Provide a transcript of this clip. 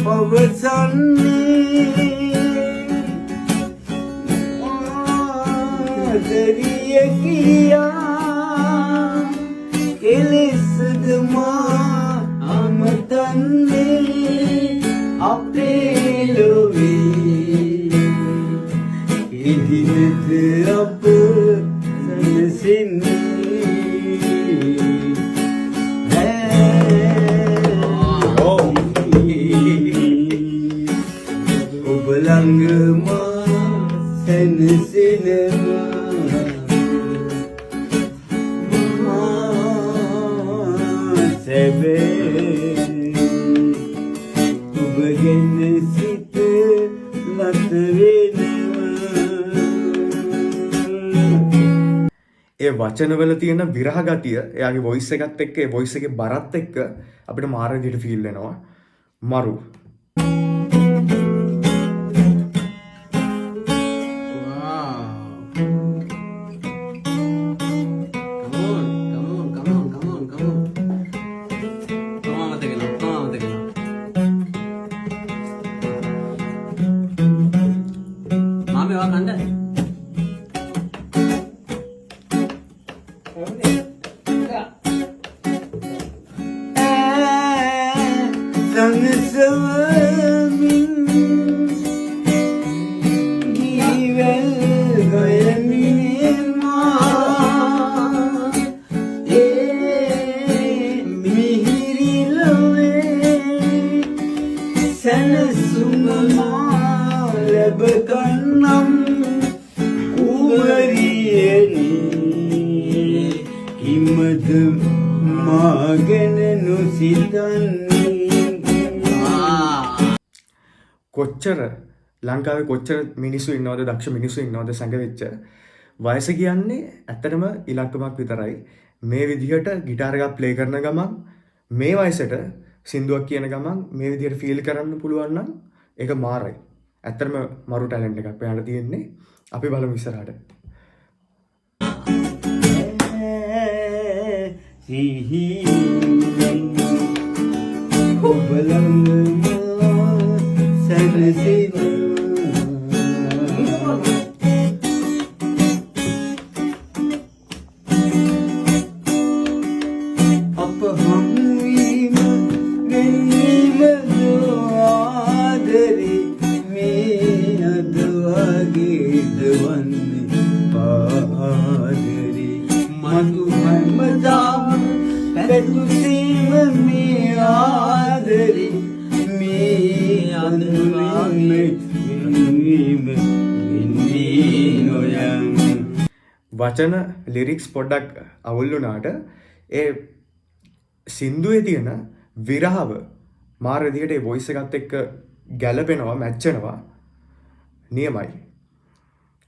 පවසන්නේ ආදරිය කියා කෙලෙසද මා අමතන්නේ අපේ ලොවේ එදිනද අප සැනසෙන්නේ. ඔව්. ඔබ ළඟ මා සැනසෙනවා මා සැබෑ ඔබ ගැන සිත ලත වෙනවා. ඒ වචනවල තියෙන විරහ ගතිය එයාගේ වොයිස් එකත් එක්ක, ඒ වොයිස් එකේ බරත් එක්ක අපිට මාර විදිහට ෆීල් වෙනවා. මරු. Wow. Come on, come on, come on, come on, come on. ඔක්කොම අමතක වෙනවා, ඔක්කොම අමතක වෙනවා. මාමේ ඔයා කණ්ඩ? සනසවමින් ගීවැල් ගයමිනේ මා ඒ මිහිරි ලොවේ සැනසුම මා ලැබ ගන්නම් කුමරියනි කිමද මා ගැන නොසිතන්නේ. කොච්චර ලංකාවේ කොච්චර මිනිස්සු ඉන්නවද, දක්ෂ මිනිස්සු ඉන්නවද සැඟවෙච්ච. වයස කියන්නේ ඇත්තටම ඉලක්කමක් විතරයි. මේ විදිහට ගිටාර් එකක් ප්ලේ කරන ගමන් මේ වයසට සින්දුවක් කියන ගමන් මේ විදිහට ෆීල් කරන්න පුළුවන් නම් ඒක මාරයි. ඇත්තටම මරු ටැලන්ට් එකක් ඔයාලට තියෙන්නේ. අපි බලමු ඉස්සරහට. සිහින් ඔබ ළඟ මා සැනසෙනවා. අප හමුවීම වෙන්වීම ආදරේ මේ අද වගේද වන්නේ පාදරේ මතු හැමදාම පැතුසීම මේ ආදරේ මේ අද වගේ වෙන්වීම වෙන්නේ නොයන්. වචන ලිරික්ස් පොඩ්ඩක් අවුල් වුණාට ඒ සින්දුවේ තියෙන විරහව මාර විදිහට ඒ වොයිස් එකත් එක්ක ගැලපෙනවා, මැච් වෙනවා. නියමයි.